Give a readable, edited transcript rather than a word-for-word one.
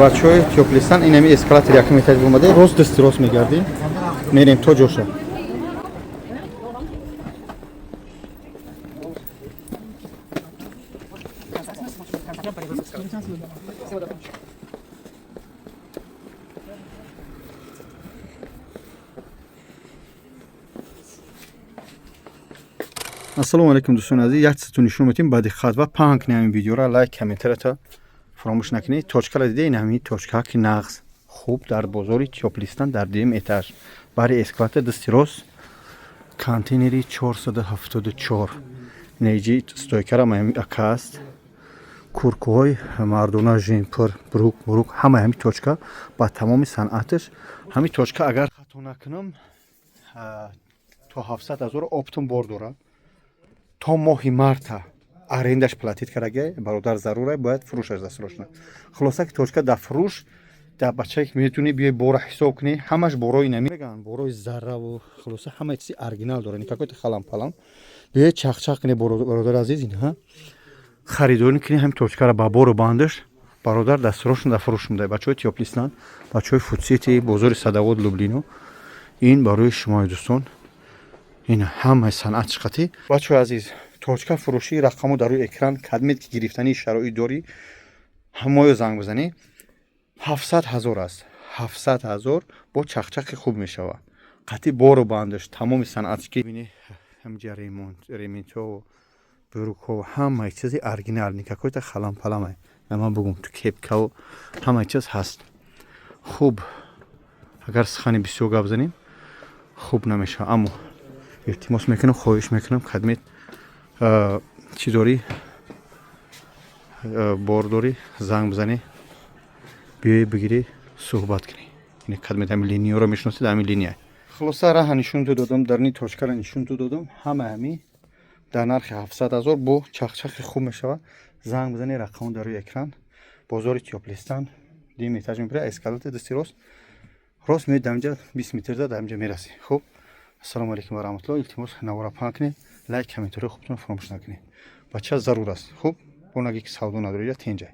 Бачаҳои Тёплый Стан, инами эскалатор якум этаж бомаде, рост, дасти рост мегардӣ, мерем то ҷоша. Ассалому алайкум, дӯстони азиз. Як чизтон нишон метем ба диққат ва паҳн кунед ҳамин видеора, лайк, комментарията фаромӯш накунед. Точкара диде, ин ҳамин точка ки нағз, хуб, дар бозори Тёплый Стан, дар дуюм этаж, бари эскалатор, дасти рост, контейнери 474. Неҷи стойкара ака аст. Куркуҳои мардона, жемпур, брук, бурук, ҳамаи ҳамин точка ба тамоми санъаташ. Ҳамин точка, агар хато накунам, то 700 ҳазор оптом бор дорад. То моҳи марта арендаш платить кардаги. Бародар, зарура, бояд фурӯшаш дастрошна. Хулоса, ки точка дар фурӯш, дар бачае ки метавонӣ биёй, бора ҳисоб кунӣ, ҳамаш борои нами мегӯянд, борои зарраву хулоса, ҳамаи чизи оригинал дорад, никакой-то халам-палам. Биёй, чахчах кунӣ, бародари азиз, инҳа харидорӣ кунӣ ҳамин точкара ба бору бандаш. Бародар, дастрошон дар фурӯш муда. Бачаҳои Тёплый Стан, бачаҳои Фудсити, бозори Садовод, Люблино, ин барои шумои дӯстон. Ин ҳамаи санъат чиқатӣ. Бачаҳои азиз, точка фурӯшӣ, рақамо дар рӯи экран. Кадмет ки гирифтании шароит дорӣ, ҳамоё занг бизанӣ. 700 ҳазор аст, 700 ҳазор бо чахчахи хуб мешавад. Қатъи бору бандаш, тамоми санъатш ки бини, ҳамҷа ремонтҳо, брюкҳо, ҳамаи чизи оригинал, никакой-то халам-паламай. Ман бугум, ту кепкаву ҳамаи чиз ҳаст. Хуб, агар сухани бисёр гап занем, хуб намешавад, аммо илтимос мекунам, хоҳиш мекунам, кадмет чӣ дорӣ, бор дорӣ, занг бизанӣ, биёӣ, бигирӣ, суҳбат кунӣ. Кадмет ҳамин линияро мешиносед, ҳамин линия. Хулоса, раҳа нишонту додам, дарни точкара нишонту додам. Ҳама ҳамин дар нархи 700 ҳазор бо чахчахи хуб мешавад. Занг бизанӣ, рақамо дар рӯи экран. Бозори Тёплый Стан, дим этаж мебира, эскалатор, дасти рост, рост меои, дар инҷа 20 метрда дар инҷа мерасӣ. Хуб, ассалому алайкум ва раҳматулло. Илтимос, навора паҳн кунед, лайк, комментариҳои хубтон фаромӯш накунед. Бача зарур аст. Хуб, бо наги ки савдо надоред, тенҷай.